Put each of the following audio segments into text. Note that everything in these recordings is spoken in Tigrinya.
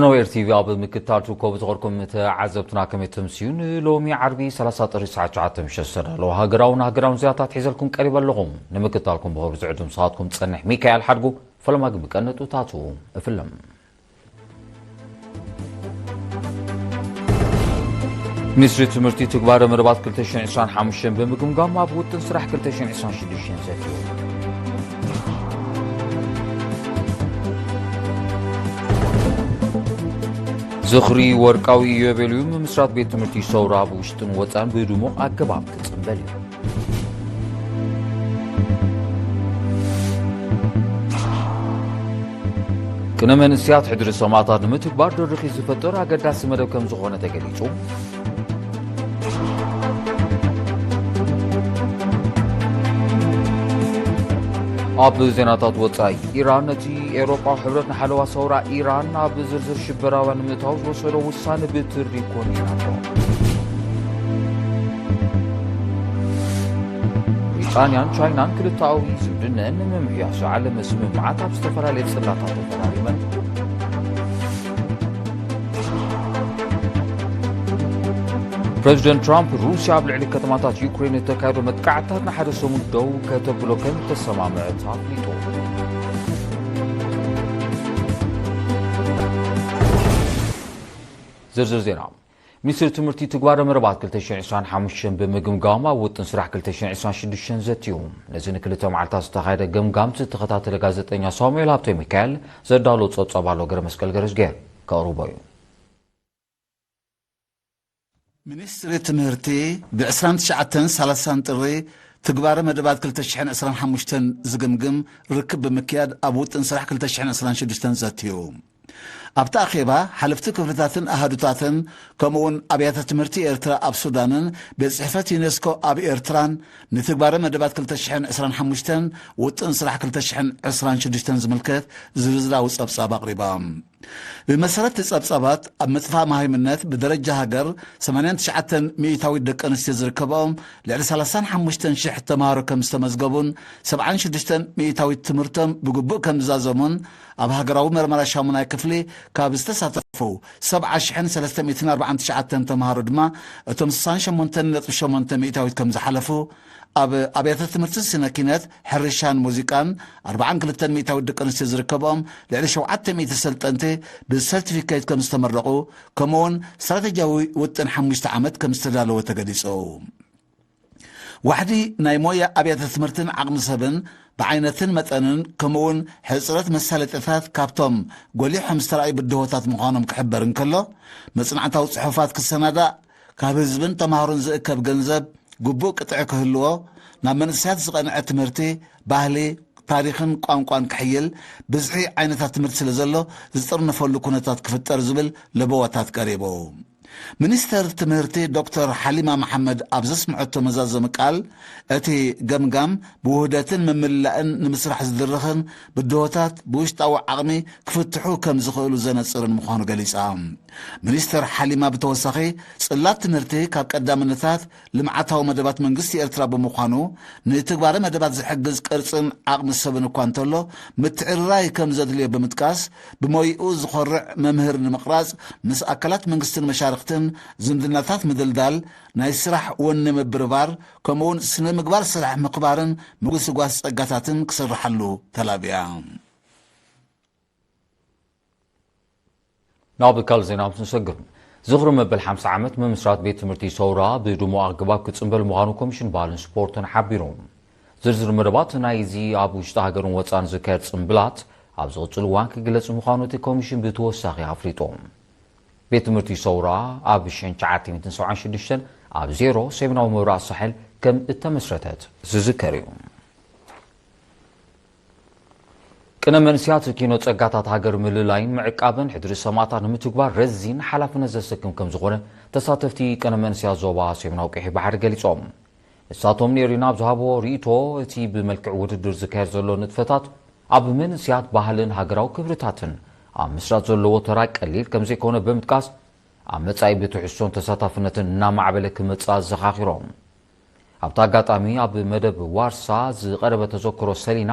ኖዌር ቲቪ ኣብ ምክታል ትርከቡ ዝኸርኩም ተዓዘብትና ከመይ ተምስዩ? ንሎሚ ዓርቢ ሰላሳ ጥሪ ሰዓት ትሽዓተ ምሸት ዝተዳለወ ሃገራውን ሃገራውን ዜናታት ሒዘልኩም ቀሪበ ኣለኹም። ንምክታልኩም ብኸብሪ ዝዕድም ሰዓትኩም ጸንሕ ሚካኤል ሓድጉ። ፈለማ ግን ብቀንጡታቱ እፍልም። ሚኒስትሪ ትምህርቲ ትግባረ መደባት ክልተ ሽሕን ዕስራን ሓሙሽተን ብምግምጋም ኣብ ውጥን ስራሕ ክልተ ሽሕን ዕስራን ሽዱሽተን ዘትዩ። ዝኽሪ ወርቃዊ ኢዮቤልዩ ምምስራት ቤት ትምህርቲ ሰውራ ኣብ ውሽጥን ወፃን ብድሙቕ ኣገባብ ክፅምበል እዩ። ቅነ መንእስያት ሕድሪ ሰማእታት ንምትግባር ድርኺ ዝፈጥር ኣገዳሲ መደብ ከም ዝኾነ ተገሊጹ። ኣብ ዜናታት ወጻኢ፣ ኢራን ነቲ ኤውሮጳዊ ሕብረት ንሓለዋ ሰውራ ኢራን ኣብ ዝርዝር ሽበራውያን ንምእታው ዝወሰዶ ውሳነ ብትሪ ኮኒናቶ። ብሪጣንያን ቻይናን ክልተኣዊ ዝምድነን ንምምሕያሽ ዝዓለመ ስምምዓት ኣብ ዝተፈላለየ ጽላታት ተፈራሪመን። ፕረዚደንት ትራምፕ ሩስያ ኣብ ልዕሊ ከተማታት ዩክሬን እተካየዶ መጥቃዕትታት ንሓደ ሰሙን ደው ከተብሎ ከም እተሰማምዐት ኣፍሊጡ። ዝርዝር ዜና። ሚኒስትሪ ትምህርቲ ትግባረ መደባት ክልተ ሽሕን ዕስራን ሓሙሽተን ብምግምጋም ኣብ ውጥን ስራሕ ክልተ ሽሕን ዕስራን ሽዱሽተን ዘትዩ። ነዚ ንክልተ መዓልታት ዝተኻየደ ገምጋም ዝተኸታተለ ጋዜጠኛ ሳሙኤል ሃብተ ሚካኤል ዘዳሎ ጸብጻብ ኣሎ ገረ መስቀል ገረዝጌር ከቕርቦ እዩ። ሚኒስትሪ ትምህርቲ ብ ዕስራን ትሽዓተን ሰላሳን ጥሪ ትግባረ መደባት ክልተ ሽሕን ዕስራን ሓሙሽተን ዝግምግም ርክብ ብምክያድ ኣብ ውጥን ስራሕ ክልተ ሽሕን ዕስራን ሽዱሽተን ዘትዩ። ኣብቲ ኣኼባ ሓለፍቲ ክፍልታትን ኣሃዱታትን ከምኡውን ኣብያተ ትምህርቲ ኤርትራ ኣብ ሱዳንን ቤት ጽሕፈት ዩኔስኮ ኣብ ኤርትራን ንትግባረ መደባት ክልተ ሽሕን ዕስራን ሓሙሽተን ውጥን ስራሕ ክልተ ሽሕን ዕስራን ሽዱሽተን ዝምልከት ዝርዝራዊ ጸብጻብ ኣቕሪቦም። ብመሰረት እቲ ጸብጻባት ኣብ ምጥፋእ መሃይምነት ብደረጃ ሃገር ሰማንያን ትሽዓተን ሚእታዊት ደቂ ኣንስትዮ ዝርከብኦም ልዕሊ ሰላሳን ሓሙሽተን ሽሕ ተምሃሮ ከም ዝተመዝገቡን ሰብዓን ሽዱሽተን ሚእታዊት ትምህርቶም ብግቡእ ከም ዝዛዘሙን ኣብ ሃገራዊ መርመራ ሻሙናይ ክፍሊ ካብ ዝተሳተፉ ሰብዓ ሽሕን ሰለስተ ሚእትን ኣርባዓን ትሽዓተን ተምሃሮ ድማ እቶም ስሳን ሸሞንተን ነጥቢ ሸሞንተ ሚእታዊት ከም ዝሓለፉ ኣብ ኣብያተ ትምህርቲ ስነ ኪነት፣ ሕርሻን ሙዚቃን ኣርባዓን ክልተን ሚእታዊት ደቂ ኣንስትዮ ዝርከብኦም ልዕሊ ሸውዓተ ሚእቲ ሰልጠንቲ ብሰርቲፊኬት ከም ዝተመረቑ ከምኡውን ስትራቴጂያዊ ውጥን ሓሙሽተ ዓመት ከም ዝተዳለወ ተገሊጹ። ዋሕዲ ናይ ሞያ ኣብያተ ትምህርትን ዓቕሚ ሰብን ብዓይነትን መጠንን ከምኡውን ሕጽረት መሳለጥያታት ካብቶም ጎሊሖም ዝተራእዩ ብድሆታት ምዃኖም ክሕበር እንከሎ፣ መጽናዕታዊ ጽሑፋት ክሰናዳእ፣ ካብ ህዝብን ተምሃሮን ዝእከብ ገንዘብ ግቡእ ቅጥዒ ክህልዎ፣ ናብ መንእሰያት ዝቐንዐ ትምህርቲ፣ ባህሊ፣ ታሪኽን ቋንቋን ክሕይል ብዝሒ ዓይነታት ትምህርቲ ስለ ዘሎ ዝጥርነፈሉ ኩነታት ክፍጠር ዝብል ለበዋታት ቀሪቡ። ሚኒስተር ትምህርቲ ዶክተር ሓሊማ መሓመድ ኣብ ዘስምዐቶ መዛዘሚ ቃል፣ እቲ ገምጋም ብውህደትን ምምልላእን ንምስራሕ ዝድርኽን ብድሆታት ብውሽጣዊ ዓቕሚ ክፍትሑ ከም ዝኽእሉ ዘነጽርን ምዃኑ ገሊጻ። ሚኒስተር ሓሊማ ብተወሳኺ፣ ጽላት ትምህርቲ ካብ ቀዳምነታት ልምዓታዊ መደባት መንግስቲ ኤርትራ ብምዃኑ፣ ንትግባረ መደባት ዝሕግዝ ቅርጽን ዓቕሚ ሰብን እኳ እንተሎ፣ ምትዕርራይ ከም ዘድልዮ ብምጥቃስ፣ ብሞይኡ ዝኾርዕ መምህር ንምቕራጽ፣ ምስ ኣካላት መንግስትን መሻርኽትን ዝምድናታት ምድልዳል፣ ናይ ስራሕ ወኒ ምብርባር፣ ከምኡውን ስነ ምግባር ስራሕ ምኽባርን ምግስጓስ ጸጋታትን ክስርሓሉ ተላብያ። ናብ ካልእ ዜና ምስ ንሰግር፣ ዝኽሪ መበል ሓምሳ ዓመት ምምስራት ቤት ትምህርቲ ሰውራ ብድሙቕ ኣገባብ ክጽንበል ምዃኑ ኮሚሽን ባህልን ስፖርትን ሓቢሩ። ዝርዝር መደባት ናይዚ ኣብ ውሽጢ ሃገርን ወጻን ዝካየድ ጽንብላት ኣብ ዝቕጽል እዋን ክግለጽ ምዃኑ እቲ ኮሚሽን ብተወሳኺ ኣፍሊጡ። ቤት ትምህርቲ ሰውራ ኣብ ሽሕን ትሽዓተ ሚእትን ሰብዓን ሽዱሽተን ኣብ ዜሮ ሰሜናዊ ምብራቕ ሳሕል ከም እተመስረተት ዝዝከር እዩ። ቅነ መንእሰያት ኪኖ ጸጋታት ሃገር ምልላይን ምዕቃብን ሕድሪ ሰማእታት ንምትግባር ረዚን ሓላፍነት ዘሰክም ከም ዝኾነ ተሳተፍቲ ቅነ መንእሰያት ዞባ ሰሜናዊ ቀይሕ ባሕሪ ገሊጾም። ንሳቶም ንኤሪና ኣብ ዝሃብዎ ርእይቶ፣ እቲ ብመልክዕ ውድድር ዝካየድ ዘሎ ንጥፈታት ኣብ መንእሰያት ባህልን ሃገራዊ ክብርታትን ኣብ ምስራጽ ዘለዎ ተራ ቀሊል ከም ዘይኮነ ብምጥቃስ፣ ኣብ መጻኢ ብትሕዝቶን ተሳታፍነትን እናማዕበለ ክመጽእ ኣዘኻኺሮም። ኣብቲ ኣጋጣሚ ኣብ መደብ ዋርሳ ዝቐረበ ተዘክሮ ሰሊና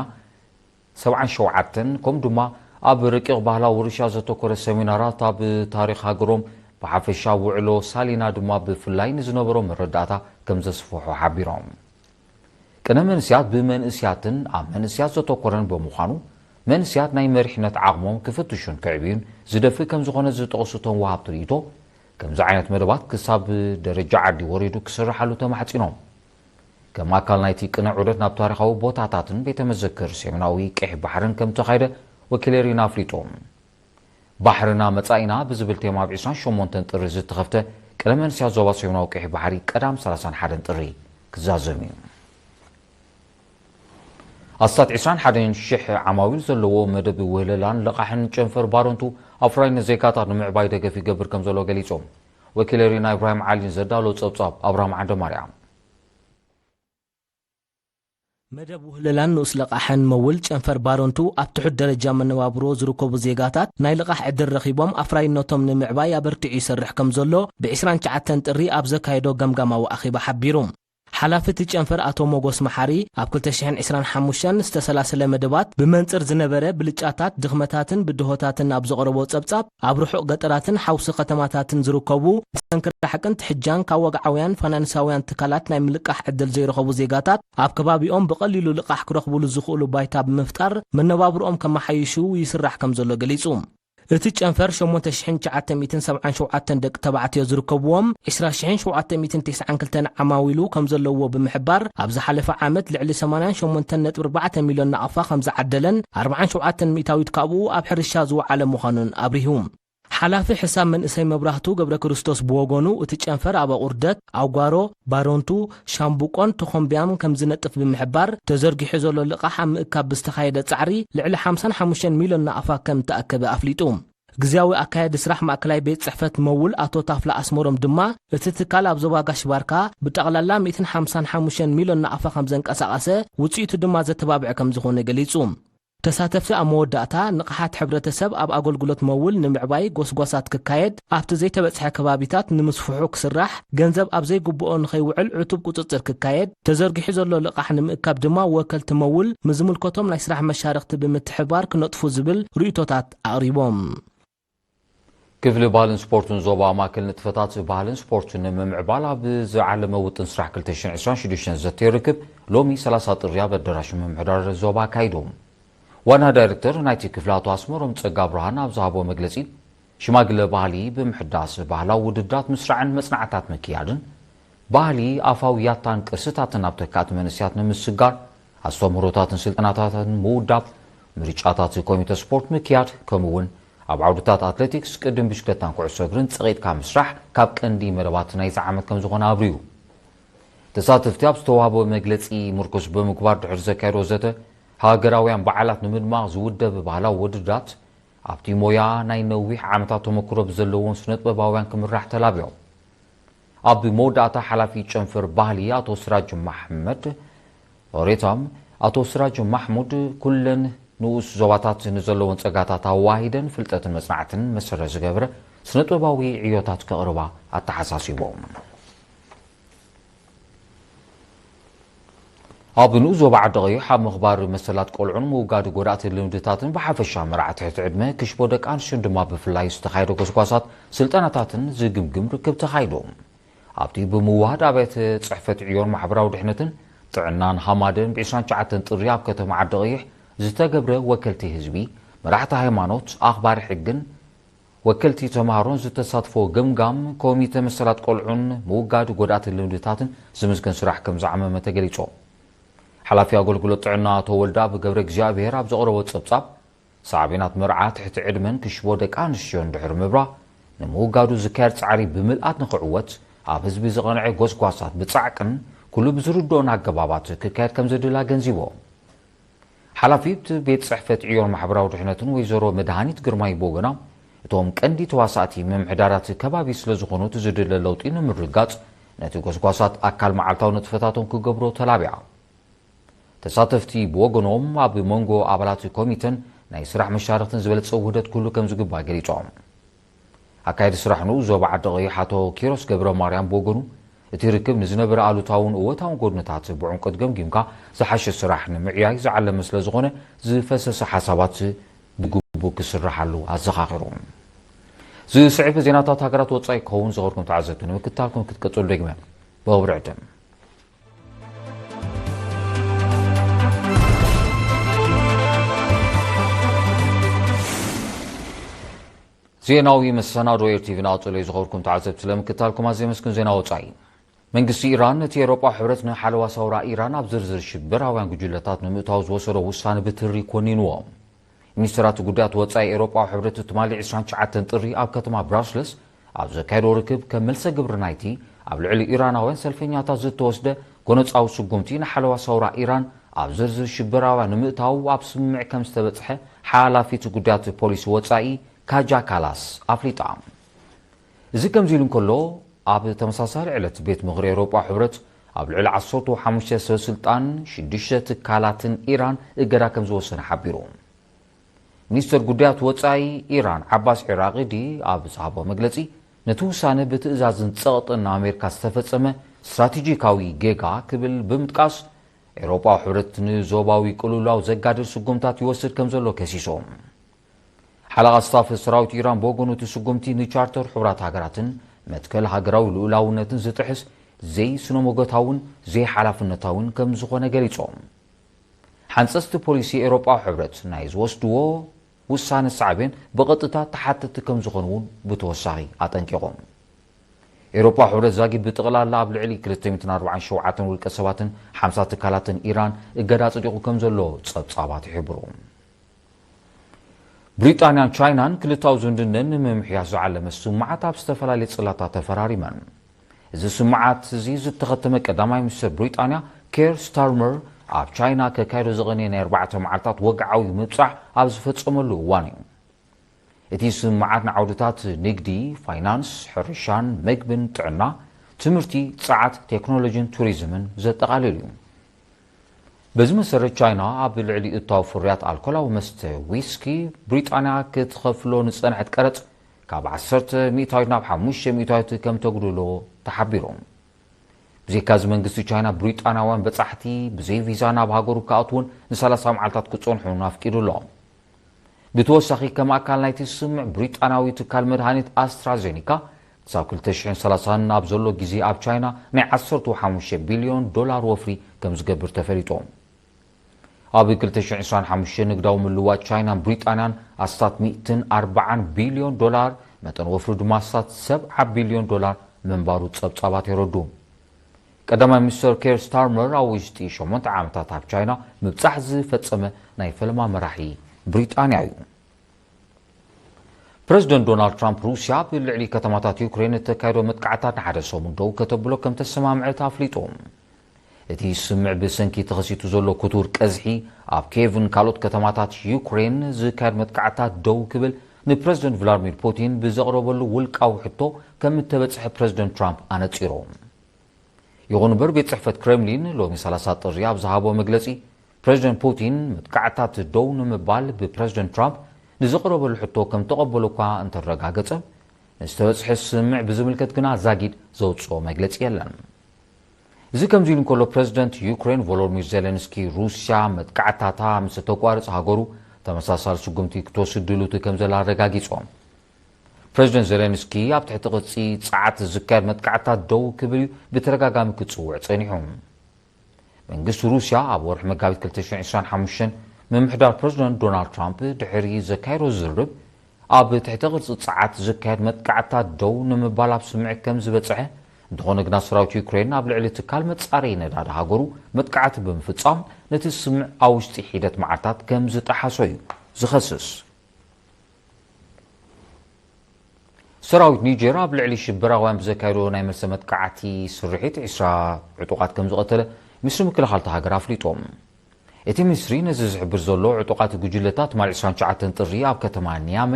ሰብዓን ሸውዓተን ከምኡ ድማ ኣብ ረቂቕ ባህላዊ ውርሻ ዘተኮረ ሰሚናራት ኣብ ታሪኽ ሃገሮም ብሓፈሻ፣ ውዕሎ ሳሊና ድማ ብፍላይ ንዝነበሮም መረዳእታ ከም ዘስፍሖ ሓቢሮም። ቅነ መንእስያት ብመንእስያትን ኣብ መንእስያት ዘተኮረን ብምዃኑ፣ መንእስያት ናይ መሪሕነት ዓቕሞም ክፍትሹን ክዕብዩን ዝደፍእ ከም ዝኾነ ዝጠቕሱ እቶም ወሃብቲ ርእይቶ፣ ከምዚ ዓይነት መደባት ክሳብ ደረጃ ዓዲ ወሪዱ ክስርሓሉ ተማሕጺኖም። ከም ኣካል ናይቲ ቅነ ዑደት ናብ ታሪኻዊ ቦታታትን ቤተ መዘክር ሰሜናዊ ቀይሕ ባሕርን ከም ተኻይደ ወኪለ ሪና ኣፍሊጡ። ባሕርና መጻኢና ብዝብል ቴማ ኣብ ዕስራን ሸሞንተን ጥሪ ዝተኸፍተ ቅነ መንእስያት ዞባ ሰሜናዊ ቀይሕ ባሕሪ ቀዳም ሰላሳን ሓደን ጥሪ ክዛዘም እዩ። ኣስታት ዕስራን ሓደን ሽሕ ዓማዊል ዘለዎ መደብ ውህለላን ልቓሕን ጨንፈር ባረንቱ ኣፍራይነት ዜጋታት ንምዕባይ ደገፍ ይገብር ከም ዘሎ ገሊጾም። ወኪለ ሪና ኢብራሂም ዓሊን ዘዳሎ ጸብጻብ ኣብርሃም ዓንደማርያም። መደብ ውህለላን ንኡስ ለቃሕን መውል ጨንፈር ባረንቱ ኣብ ትሑት ደረጃ መነባብሮ ዝርከቡ ዜጋታት ናይ ልቓሕ ዕድል ረኺቦም ኣፍራይነቶም ንምዕባይ ኣበርቲዑ ይሰርሕ ከም ዘሎ ብ ዕስራን ትሽዓተን ጥሪ ኣብ ዘካየዶ ገምጋማዊ ኣኼባ ሓቢሩ። ሓላፊ እቲ ጨንፈር ኣቶ ሞጎስ መሓሪ፣ ኣብ ክልተ ሽሕን ዕስራን ሓሙሽተን ዝተሰላሰለ መደባት ብመንጽር ዝነበረ ብልጫታት፣ ድኽመታትን ብድሆታትን ኣብ ዘቕረቦ ጸብጻብ፣ ኣብ ርሑቕ ገጠራትን ሓውሲ ከተማታትን ዝርከቡ ብሰንኪ ራሕቅን ትሕጃን ካብ ወግዓውያን ፋይናንሳውያን ትካላት ናይ ምልቃሕ ዕድል ዘይረኸቡ ዜጋታት ኣብ ከባቢኦም ብቐሊሉ ልቓሕ ክረኽቡሉ ዝኽእሉ ባይታ ብምፍጣር መነባብርኦም ከመሓይሹ ይስራሕ ከም ዘሎ ገሊጹ። እቲ ጨንፈር ሸሞንተ ሽሕን ትሽዓተ ሚእትን ሰብዓን ሸውዓተን ደቂ ተባዕትዮ ዝርከብዎም ዕስራ ሽሕን ሸውዓተ ሚእትን ተስዓን ክልተን ዓማዊሉ ከም ዘለዎ ብምሕባር፣ ኣብ ዝሓለፈ ዓመት ልዕሊ ሰማንያን ሸሞንተን ነጥቢ ኣርባዕተ ሚልዮን ናቕፋ ከም ዝዓደለን ኣርባዓን ሸውዓተን ሚእታዊት ካብኡ ኣብ ሕርሻ ዝወዓለ ምዃኑን ኣብሪሁ። ሓላፊ ሕሳብ መንእሰይ መብራህቱ ገብረ ክርስቶስ ብወገኑ፣ እቲ ጨንፈር ኣብ ኣቑርደት፣ ኣውጓሮ፣ ባረንቱ፣ ሻምቡቆን ተኾምቢያን ከም ዝነጥፍ ብምሕባር፣ ተዘርጊሑ ዘሎ ልቓሕ ኣብ ምእካብ ብዝተኻየደ ጻዕሪ ልዕሊ ሓምሳን ሓሙሽተን ሚልዮን ናቕፋ ከም እተኣከበ ኣፍሊጡ። ግዝያዊ ኣካያዲ ስራሕ ማእከላይ ቤት ጽሕፈት መውል ኣቶ ታፍላ ኣስመሮም ድማ፣ እቲ ትካል ኣብ ዞባ ጋሽ ባርካ ብጠቕላላ ሚእትን ሓምሳን ሓሙሽተን ሚልዮን ናቕፋ ከም ዘንቀሳቐሰ፣ ውጽኢቱ ድማ ዘተባብዐ ከም ዝኾነ ገሊጹ። ተሳተፍቲ ኣብ መወዳእታ፣ ንቕሓት ሕብረተሰብ ኣብ ኣገልግሎት መውል ንምዕባይ ጎስጓሳት ክካየድ፣ ኣብቲ ዘይተበጽሐ ከባቢታት ንምስፍሑ ክስራሕ፣ ገንዘብ ኣብ ዘይግብኦ ንኸይውዕል ዕቱብ ቁጽጽር ክካየድ፣ ተዘርጊሑ ዘሎ ልቓሕ ንምእካብ ድማ ወከልቲ መውል ምስ ዝምልከቶም ናይ ስራሕ መሻርኽቲ ብምትሕብባር ክነጥፉ ዝብል ርእይቶታት ኣቕሪቦም። ክፍሊ ባህልን ስፖርትን ዞባ ማእከል ንጥፈታት ባህልን ስፖርትን ንምምዕባል ኣብ ዝዓለመ ውጥን ስራሕ ክልተ ሽሕን ዕስራን ሽዱሽተን ዘተ ርክብ ሎሚ ሰላሳ ጥሪ ኣብ ኣዳራሽ ምምሕዳር ዞባ ኣካይዱ። ዋና ዳይሬክተር ናይቲ ክፍሊ ኣቶ ኣስመሮም ጸጋብርሃን ኣብ ዝሃቦ መግለጺ፣ ሽማግለ ባህሊ ብምሕዳስ ባህላዊ ውድድራት ምስራዕን መጽናዕታት ምክያድን፣ ባህሊ ኣፋዊ ያታን ቅርስታትን ኣብ ተካእቲ መንእሰያት ንምስጋር ኣስተምህሮታትን ስልጠናታትን ምውዳብ፣ ምርጫታት ኮሚተ ስፖርት ምክያድ፣ ከምኡ እውን ኣብ ዓውድታት ኣትሌቲክስ፣ ቅድም ብሽክለታን ኩዕሶ እግርን ጸቒጥካ ምስራሕ ካብ ቀንዲ መደባት ናይዚ ዓመት ከም ዝኾነ ኣብርዩ። ተሳተፍቲ ኣብ ዝተዋህቦ መግለጺ ምርኩስ ብምግባር ድሕሪ ዘካየዶ ዘተ፣ ሃገራውያን በዓላት ንምድማቕ ዝውደብ ባህላዊ ውድድራት ኣብቲ ሞያ ናይ ነዊሕ ዓመታት ተመክሮ ብዘለዎም ስነጥበባውያን ክምራሕ ተላብዮም። ኣብ መወዳእታ ሓላፊ ጨንፈር ባህሊ ኣቶ ስራጅ ማሕመድ ኦሬታም፣ ኣቶ ስራጅ ማሕሙድ ኩለን ንኡስ ዞባታት ንዘለወን ጸጋታት ኣዋሂደን ፍልጠትን መጽናዕትን መሰረት ዝገብረ ስነጥበባዊ ዕዮታት ከቕርባ ኣተሓሳሲቦም። ኣብ ንኡስ ዞባ ዓዲ ቀይሕ ኣብ ምኽባር መሰላት ቆልዑን ምውጋድ ጎዳእቲ ልምድታትን ብሓፈሻ መርዓ ትሕቲ ዕድመ ክሽቦ ደቂ ኣንስትዮን ድማ ብፍላይ ዝተኻየደ ጎስጓሳት ስልጠናታትን ዝግምግም ርክብ ተኻይዱ። ኣብቲ ብምውሃድ ኣብያተ ጽሕፈት ዕዮን ማሕበራዊ ድሕነትን ጥዕናን ሃማደን ብ ዕስራን ትሽዓተን ጥሪ ኣብ ከተማ ዓዲ ቀይሕ ዝተገብረ ወከልቲ ህዝቢ፣ መራሕቲ ሃይማኖት፣ ኣኽባሪ ሕግን ወከልቲ ተምሃሮን ዝተሳትፎ ገምጋም ኮሚተ መሰላት ቆልዑን ምውጋድ ጎዳእቲ ልምድታትን ዝምዝገን ስራሕ ከም ዝዓመመ ተገሊጹ። ሓላፊ ኣገልግሎት ጥዕና ኣቶ ወልደኣብ ገብረ እግዚኣብሔር ኣብ ዘቕረቦ ጸብጻብ፣ ሳዕቤናት መርዓ ትሕቲ ዕድመን ክሽቦ ደቂ ኣንስትዮን ድሕሪ ምብራህ፣ ንምውጋዱ ዝካየድ ጻዕሪ ብምልኣት ንኽዕወት፣ ኣብ ህዝቢ ዝቐንዐ ጎስጓሳት ብጻዕቅን ኩሉ ብዝርድኦን ኣገባባት ክካየድ ከም ዘድሊ ኣገንዚቦም። ሓላፊት ቤት ጽሕፈት ዕዮን ማሕበራዊ ድሕነትን ወይዘሮ መድሃኒት ግርማይ ብወገና፣ እቶም ቀንዲ ተዋሳእቲ ምምሕዳራት ከባቢ ስለ ዝኾኑ፣ እቲ ዝድለ ለውጢ ንምርግጋጽ ነቲ ጎስጓሳት ኣካል መዓልታዊ ንጥፈታቶም ክገብሮ ተላቢዓ። ተሳተፍቲ ብወገኖም፣ ኣብ መንጎ ኣባላት ኮሚተን ናይ ስራሕ መሻርኽትን ዝበለጸ ውህደት ክህሉ ከም ዝግባእ ገሊጾም። ኣካየዲ ስራሕ ንኡስ ዞባ ዓዲ ቀይሕ ኣቶ ኪሮስ ገብረ ማርያም ብወገኑ፣ እቲ ርክብ ንዝነበረ ኣሉታውን እወታውን ጎድንታት ብዕምቆት ገምጊምካ ዝሓሸ ስራሕ ንምዕያይ ዝዓለመ ስለ ዝኾነ፣ ዝፈሰሰ ሓሳባት ብግቡእ ክስርሓሉ ኣዘኻኺሩ። ዝስዕብ ዜናታት ሃገራት ወጻኢ ክኸውን ዝኸርኩም ተዓዘብቲ ንምክትታልኩም ክትቀጽሉ ደግመ ብኽብሪ ዕድም። ዜናዊ መሰናዶ ኤር ቲቪ ናቕጽሎ እዩ። ዝኸርኩም ተዓዘብቲ ስለምክትታልኩም ኣዝየ መስግን። ዜና ወጻኢ። መንግስቲ ኢራን ነቲ ኤውሮጳ ሕብረት ንሓለዋ ሳውራ ኢራን ኣብ ዝርዝር ሽበራውያን ጉጅለታት ንምእታው ዝወሰዶ ውሳነ ብትሪ ኮኒንዎ። ሚኒስትራት ጉዳያት ወጻኢ ኤውሮጳ ሕብረት ትማሊ ዕስራን ትሽዓተን ጥሪ ኣብ ከተማ ብራስለስ ኣብ ዘካየዶ ርክብ ከም መልሰ ግብሪ ናይቲ ኣብ ልዕሊ ኢራናውያን ሰልፈኛታት ዝተወስደ ጎነጻዊ ስጉምቲ ንሓለዋ ሳውራ ኢራን ኣብ ዝርዝር ሽበራውያን ንምእታው ኣብ ስምምዕ ከም ዝተበጽሐ ሓላፊት ጉዳያት ፖሊሲ ወጻኢ ካጃ ካላስ ኣፍሊጣ። እዚ ከምዚ ኢሉ እንከሎ፣ ኣብ ተመሳሳሊ ዕለት ቤት ምኽሪ ኤውሮጳ ሕብረት ኣብ ልዕሊ ዓሰርተ ሓሙሽተ ሰብ ስልጣን ሽዱሽተ ትካላትን ኢራን እገዳ ከም ዝወሰነ ሓቢሩ። ሚኒስተር ጉዳያት ወጻኢ ኢራን ዓባስ ዒራቂዲ ኣብ ዝሃቦ መግለጺ፣ ነቲ ውሳነ ብትእዛዝን ጸቕጥን ኣሜሪካ ዝተፈጸመ ስትራቴጂካዊ ጌጋ ክብል ብምጥቃስ፣ ኤውሮጳዊ ሕብረት ንዞባዊ ቅልውላው ዘጋድድ ስጉምታት ይወስድ ከም ዘሎ ከሲሶም። ሓለቓ ስታፍ ሰራዊት ኢራን ብወገኑ እቲ ስጉምቲ ንቻርተር ሕቡራት ሃገራትን መትከል ሃገራዊ ልኡላውነትን ዝጥሕስ ዘይስነሞገታውን ዘይሓላፍነታውን ከም ዝኾነ ገሊጾም። ሓንጸጽቲ ፖሊሲ ኤውሮጳዊ ሕብረት ናይ ዝወስድዎ ውሳነ ሳዕቤን ብቐጥታ ተሓተቲ ከም ዝኾኑ እውን ብተወሳኺ ኣጠንቂቖም። ኤውሮጳዊ ሕብረት ዛጊድ ብጥቕላላ ኣብ ልዕሊ ክልተ ሚእትን ኣርባዓን ሸውዓተን ውልቀ ሰባትን ሓምሳ ትካላትን ኢራን እገዳ ኣጽዲቑ ከም ዘሎ ጸብጻባት ይሕብሩ። ብሪጣንያን ቻይናን ክልታዊ ዝምድነን ንምምሕያሽ ዝዓለመ ስምምዓት ኣብ ዝተፈላለየ ጽላታት ተፈራሪመን። እዚ ስምምዓት እዚ ዝተኸተመ ቀዳማይ ሚኒስትር ብሪጣንያ ኬር ስታርመር ኣብ ቻይና ከካይዶ ዝቐነየ ናይ ኣርባዕተ መዓልታት ወግዓዊ ምብጻሕ ኣብ ዝፈጸመሉ እዋን እዩ። እቲ ስምምዓት ንዓውድታት ንግዲ፣ ፋይናንስ፣ ሕርሻን መግብን፣ ጥዕና፣ ትምህርቲ፣ ጸዓት፣ ቴክኖሎጂን ቱሪዝምን ዘጠቓልል እዩ። በዚ መሰረት ቻይና ኣብ ልዕሊ እታው ፍርያት ኣልኮላዊ መስተ ዊስኪ ብሪጣንያ ክትኸፍሎ ንጸንሐት ቀረጽ ካብ ዓሰርተ ሚእታዊት ናብ ሓሙሽተ ሚእታዊት ከም ተጉድሎ ተሓቢሩ። ብዘይካዚ መንግስቲ ቻይና ብሪጣንያውያን በጻሕቲ ብዘይ ቪዛ ናብ ሃገሩ ክኣትዉን ንሰላሳ መዓልታት ክጸንሑን ኣፍቂዱ ኣሎ። ብተወሳኺ ከም ኣካል ናይቲ ስምምዕ ብሪጣንያዊ ትካል መድሃኒት ኣስትራዜኒካ ክሳብ ክልተ ሽሕን ሰላሳን ኣብ ዘሎ ግዜ ኣብ ቻይና ናይ ዓሰርተ ሓሙሽተ ቢልዮን ዶላር ወፍሪ ከም ዝገብር ተፈሊጡ። ኣብ ክልተ ሽሕን ዕስራን ሓሙሽተን ንግዳዊ ምልውዋጥ ቻይናን ብሪጣንያን ኣስታት ሚእትን ኣርባዓን ቢልዮን ዶላር፣ መጠን ወፍሪ ድማ ኣስታት ሰብዓ ቢልዮን ዶላር ምንባሩ ጸብጻባት የረዱ። ቀዳማይ ሚኒስተር ኬር ስታርመር ኣብ ውሽጢ ሸሞንተ ዓመታት ኣብ ቻይና ምብጻሕ ዝፈጸመ ናይ ፈለማ መራሒ ብሪጣንያ እዩ። ፕረዚደንት ዶናልድ ትራምፕ ሩስያ ኣብ ልዕሊ ከተማታት ዩክሬን እተካየዶ መጥቃዕታት ንሓደ ሰሙን ደው ከተብሎ ከም ተሰማምዐት ኣፍሊጡ። እቲ ስምምዕ ብሰንኪ ተኸሲቱ ዘሎ ክቱር ቀዝሒ ኣብ ኬቭን ካልኦት ከተማታት ዩክሬን ዝካየድ መጥቃዕታት ደው ክብል ንፕረዚደንት ቭላድሚር ፑቲን ብዘቕረበሉ ውልቃዊ ሕቶ ከም እተበጽሐ ፕረዚደንት ትራምፕ ኣነጺሩ። ይኹን እምበር ቤት ጽሕፈት ክሬምሊን ሎሚ ሰላሳ ጥሪ ኣብ ዝሃቦ መግለጺ ፕረዚደንት ፑቲን መጥቃዕታት ደው ንምባል ብፕረዚደንት ትራምፕ ንዝቐረበሉ ሕቶ ከም ተቐበሎ እኳ እንተረጋገጸ፣ ንዝተበጽሐ ስምምዕ ብዝምልከት ግና ዛጊድ ዘውጽኦ መግለጺ የለን። እዚ ከምዚ ኢሉ እንከሎ ፕረዚደንት ዩክሬን ቮሎዲሚር ዜሌንስኪ ሩስያ መጥቃዕታታ ምስ እተቋርጽ ሃገሩ ተመሳሳሊ ስጉምቲ ክትወስድ ድልውቲ ከም ዘላ ኣረጋጊጾም። ፕረዚደንት ዜሌንስኪ ኣብ ትሕቲ ቅርጺ ጸዓት ዝካየድ መጥቃዕታት ደው ክብል እዩ ብተደጋጋሚ ክጽውዕ ጸኒሑ። መንግስቲ ሩስያ ኣብ ወርሒ መጋቢት ክልተ ሽሕን ዕስራን ሓሙሽተን ምምሕዳር ፕረዚደንት ዶናልድ ትራምፕ ድሕሪ ዘካየዶ ዝርርብ ኣብ ትሕቲ ቅርጺ ጸዓት ዝካየድ መጥቃዕታት ደው ንምባል ኣብ ስምምዕ ከም ዝበጽሐ፣ እንተኾነ ግና ሰራዊት ዩክሬን ኣብ ልዕሊ ትካል መጻረዪ ነዳዲ ሃገሩ መጥቃዕቲ ብምፍጻም ነቲ ስምምዕ ኣብ ውሽጢ ሒደት መዓልታት ከም ዝጠሓሶ እዩ ዝኸስስ። ሰራዊት ኒጀር ኣብ ልዕሊ ሽበራውያን ብዘካየዶ ናይ መልሰ መጥቃዕቲ ስርሒት ዕስራ ዕጡቓት ከም ዝቐተለ ሚኒስትሪ ምክልኻል እታ ሃገር ኣፍሊጦም። እቲ ሚኒስትሪ ነዚ ዝሕብር ዘሎ ዕጡቓት ጉጅለታት ትማሊ ዕስራን ትሽዓተን ጥሪ ኣብ ከተማ ኒያመ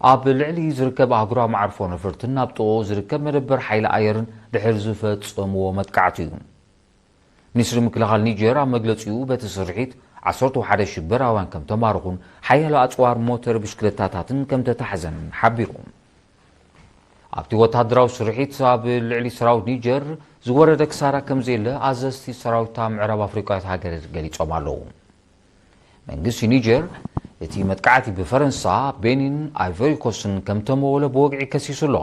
ኣብ ልዕሊ ዝርከብ ኣህጉራዊ መዓርፎ ነፈርትን ኣብ ጥቕኡ ዝርከብ መደበር ሓይሊ ኣየርን ድሕሪ ዝፈጸምዎ መጥቃዕቲ እዩ። ሚኒስትሪ ምክልኻል ኒጀር ኣብ መግለጺኡ በቲ ስርሒት ዓሰርተ ሓደ ሽበራውያን ከም ተማረኹን ሓያሎ ኣጽዋር ሞተር ብሽክለታታትን ከም ተታሕዘን ሓቢሩ። ኣብቲ ወተሃደራዊ ስርሒት ኣብ ልዕሊ ሰራዊት ኒጀር ዝወረደ ክሳራ ከም ዘየለ ኣዘዝቲ ሰራዊት እታ ምዕራብ ኣፍሪቃዊት ሃገር ገሊጾም ኣለዉ። መንግስቲ ኒጀር እቲ መጥቃዕቲ ብፈረንሳ፣ ቤኒን፣ ኣይቨሪኮስን ከም ተመወለ ብወግዒ ከሲሱ ኣሎ።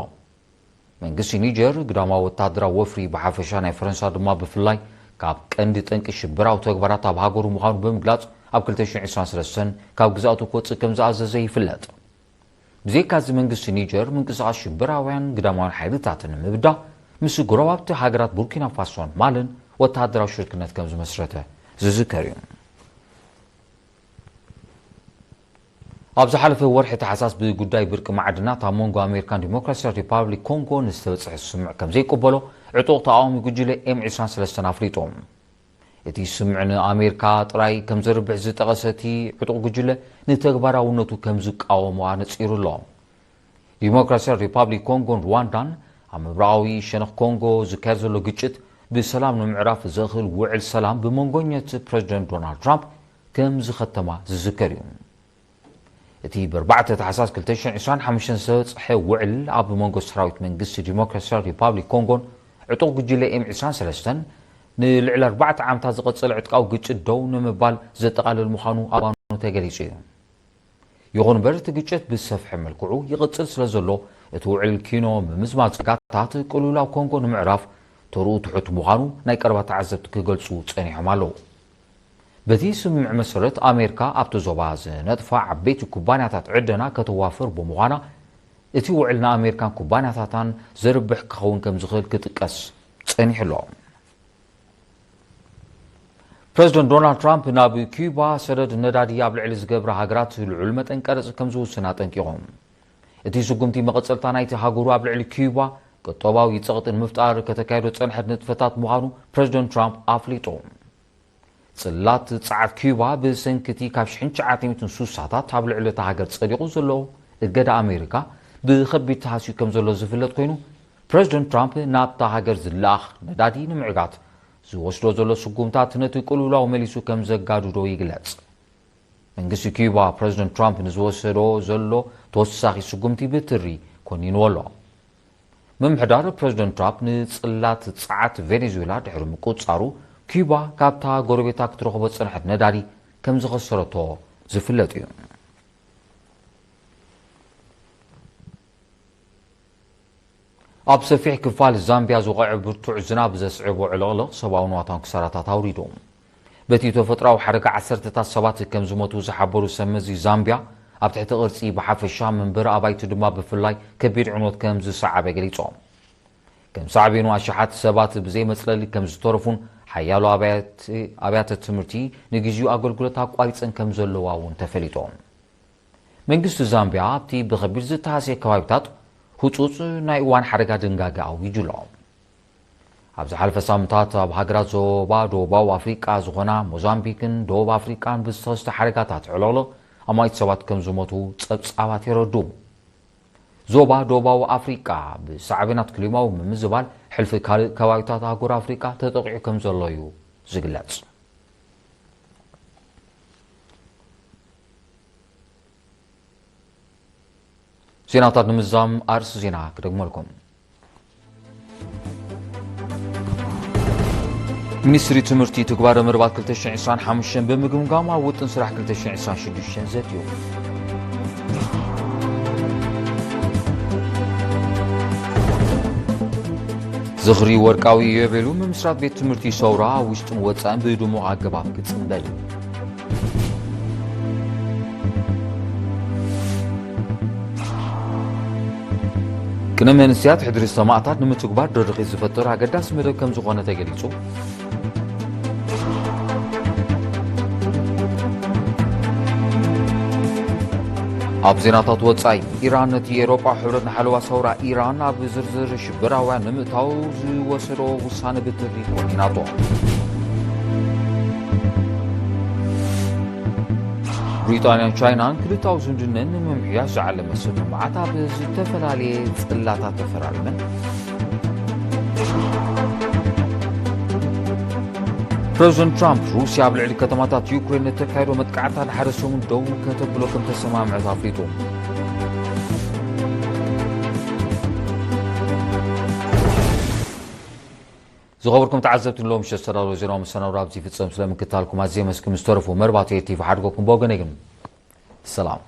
መንግስቲ ኒጀር ግዳማዊ ወተሃደራዊ ወፍሪ ብሓፈሻ፣ ናይ ፈረንሳ ድማ ብፍላይ፣ ካብ ቀንዲ ጠንቂ ሽበራዊ ተግባራት ኣብ ሃገሩ ምዃኑ ብምግላጽ፣ ኣብ ክልተ ሽሕን ዕስራን ሰለስተን ካብ ግዝኣቱ ክወጽእ ከም ዝኣዘዘ ይፍለጥ። ብዘይካዚ መንግስቲ ኒጀር ምንቅስቓስ ሽበራውያን ግዳማውያን ሓይልታት ንምብዳህ ምስ ጎረባብቲ ሃገራት ቡርኪና ፋሶን ማልን ወተሃደራዊ ሽርክነት ከም ዝመስረተ ዝዝከር እዩ። ኣብ ዝሓለፈ ወርሒ ታሕሳስ ብጉዳይ ብርቂ ማዕድናት ኣብ መንጎ ኣሜሪካን ዲሞክራሲያዊ ሪፓብሊክ ኮንጎ ንዝተበጽሐ ስምምዕ ከም ዘይቅበሎ ዕጡቕ ተቓዋሚ ጉጅለ ኤም ዕስራን ሰለስተን ኣፍሊጡ። እቲ ስምምዕ ንኣሜሪካ ጥራይ ከም ዘርብሕ ዝጠቐሰ እቲ ዕጡቕ ጉጅለ፣ ንተግባራውነቱ ከም ዝቃወሞ ኣነጺሩ ኣሎ። ዲሞክራሲያዊ ሪፓብሊክ ኮንጎን ሩዋንዳን ኣብ ምብራቓዊ ሸነኽ ኮንጎ ዝካየድ ዘሎ ግጭት ብሰላም ንምዕራፍ ዘኽእል ውዕል ሰላም ብመንጎኛት ፕረዚደንት ዶናልድ ትራምፕ ከም ዝኸተማ ዝዝከር እዩ። እቲ ብ ኣርባዕተ ታሕሳስ ክልተ ሽሕን ዕስራን ሓሙሽተን ዝተበጽሐ ውዕል፣ ኣብ መንጎ ሰራዊት መንግስቲ ዲሞክራሲያዊ ሪፓብሊክ ኮንጎን ዕጡቕ ጉጅለ ኤም ዕስራን ሰለስተን ንልዕሊ ኣርባዕተ ዓመታት ዝቐጸለ ዕጥቃዊ ግጭት ደው ንምባል ዘጠቓልል ምዃኑ ኣብ እዋኑ ተገሊጹ እዩ። ይኹን እምበር፣ እቲ ግጭት ብዝሰፍሐ መልክዑ ይቕጽል ስለ ዘሎ፣ እቲ ውዕል ኪኖ ምምዝማዝ ዜጋታት ቅልውላው ኮንጎ ንምዕራፍ ተርኡ ትሑት ምዃኑ ናይ ቀረባ ተዓዘብቲ ክገልጹ ጸኒሖም ኣለዉ። በቲ ስምምዕ መሰረት፣ ኣሜሪካ ኣብቲ ዞባ ዝነጥፋ ዓበይቲ ኩባንያታት ዕደና ከተዋፍር ብምዃና፣ እቲ ውዕል ንኣሜሪካን ኩባንያታታን ዘርብሕ ክኸውን ከም ዝኽእል ክጥቀስ ጸኒሑ ኣሎ። ፕረዚደንት ዶናልድ ትራምፕ ናብ ኪዩባ ሰደድ ነዳዲ ኣብ ልዕሊ ዝገብራ ሃገራት ልዑል መጠን ቀረጽ ከም ዝውስን ኣጠንቂቑ። እቲ ስጉምቲ መቐጸልታ ናይቲ ሃገሩ ኣብ ልዕሊ ኪዩባ ቁጠባዊ ጸቕጢ ንምፍጣር ከተካይዶ ዝጸንሐት ንጥፈታት ምዃኑ ፕረዚደንት ትራምፕ ኣፍሊጡ። ጽላት ጸዓት ኪዩባ ብሰንኪ እቲ ካብ ሽሕን ትሽዓተ ሚእትን ስሳታት ኣብ ልዕሊ እታ ሃገር ጸዲቑ ዘሎ እገዳ ኣሜሪካ ብኸቢድ ተሃስዩ ከም ዘሎ ዝፍለጥ ኮይኑ፣ ፕረዚደንት ትራምፕ ናብታ ሃገር ዝለኣኽ ነዳዲ ንምዕጋት ዝወስዶ ዘሎ ስጉምታት ነቲ ቅልውላው መሊሱ ከም ዘጋድዶ ይግለጽ። መንግስቲ ኪዩባ ፕረዚደንት ትራምፕ ንዝወሰዶ ዘሎ ተወሳኺ ስጉምቲ ብትሪ ኮኒንዎ ኣሎ። ምምሕዳር ፕረዚደንት ትራምፕ ንጽላት ጸዓት ቬኔዙዌላ ድሕሪ ምቁጽጻሩ፣ ኪዩባ ካብታ ጎረቤታ ክትረኽቦ ዝጸንሐት ነዳዲ ከም ዝኸሰረቶ ዝፍለጥ እዩ። ኣብ ሰፊሕ ክፋል ዛምቢያ ዝወቕዐ ብርቱዕ ዝናብ ዘስዕቦ ዕልቕልቕ ሰብኣውን ዋታን ክሳራታት ኣውሪዱ። በቲ ተፈጥሮኣዊ ሓደጋ ዓሰርተታት ሰባት ከም ዝሞቱ ዝሓበሩ ሰብ መዚ ዛምቢያ፣ ኣብ ትሕቲ ቅርጺ ብሓፈሻ፣ መንበሪ ኣባይቲ ድማ ብፍላይ ከቢድ ዕንወት ከም ዝሰዓበ ገሊጾም። ከም ሳዕቤኑ ኣሽሓት ሰባት ብዘይ መጽለሊ ከም ዝተረፉን ሓያሎ ኣብያተ፣ ኣብያተ ትምህርቲ ንግዜኡ ኣገልግሎት ኣቋሪጸን ከም ዘለዋ እውን ተፈሊጡ። መንግስቲ ዛምቢያ ኣብቲ ብኸቢድ ዝተሃስየ ከባቢታት ህጹጽ ናይ እዋን ሓደጋ ድንጋገ ኣዊጁ ኣሎ። ኣብ ዝሓለፈ ሳምንታት ኣብ ሃገራት ዞባ ደቡባዊ ኣፍሪቃ ዝኾና ሞዛምቢክን ደቡብ ኣፍሪቃን ብዝተኸስተ ሓደጋታት ዕልቕልቕ ኣማኢት ሰባት ከም ዝሞቱ ጸብጻባት የረድኡ። ዞባ ደቡባዊ ኣፍሪቃ ብሳዕቤናት ክሊማዊ ምምዝባል ሕልፊ ካልእ ከባቢታት ኣህጉር ኣፍሪቃ ተጠቒዑ ከም ዘሎ እዩ ዝግለጽ። ዜናታት ንምዝዛም ኣርእስቲ ዜና ክደግመልኩም። ሚኒስትሪ ትምህርቲ ትግባረ መደባት ክልተ ሽሕን ዕስራን ሓሙሽተን ብምግምጋም ኣብ ውጥን ስራሕ ክልተ ሽሕን ዕስራን ሽዱሽተን ዘትዩ። ዝኽሪ ወርቃዊ ኢዮቤሉ ምምስራት ቤት ትምህርቲ ሰውራ ኣብ ውሽጥን ወጻእን ብድሙቕ ኣገባብ ክጽንበል። ቅነ መንስያት ሕድሪ ሰማእታት ንምትግባር ደርኺ ዝፈጥር ኣገዳሲ መደብ ከም ዝኾነ ተገሊጹ። ኣብ ዜናታት ወጻኢ፣ ኢራን ነቲ ኤውሮጳ ሕብረት ንሓለዋ ሰውራ ኢራን ኣብ ዝርዝር ሽበራውያን ንምእታው ዝወሰዶ ውሳነ ብትሪ ኮኒናቶ። ብሪጣንያን ቻይናን ክልታዊ ዝምድነን ንምምሕያሽ ዝዓለመ ስምምዓት ኣብ ዝተፈላለየ ጽላታት ተፈራሪመን። ፕረዚደንት ትራምፕ፣ ሩስያ ኣብ ልዕሊ ከተማታት ዩክሬን ንተካይዶ መጥቃዕታ ንሓደ ሰሙን ደው ከተብሎ ከም ተሰማምዐት ኣፍሊጡ። ዝኸበርኩም ተዓዘብቲ፣ ንሎሚ ምሸት ዝተዳለወ ዜናዊ መሰናዶ ኣብዚ ይፍጸም። ስለ ምክታልኩም ኣዝየ መስግን። ምስ ተረፉ መርባት ኤር ቲቪ ሓድጎኩም ብወገነይ ግን ሰላም።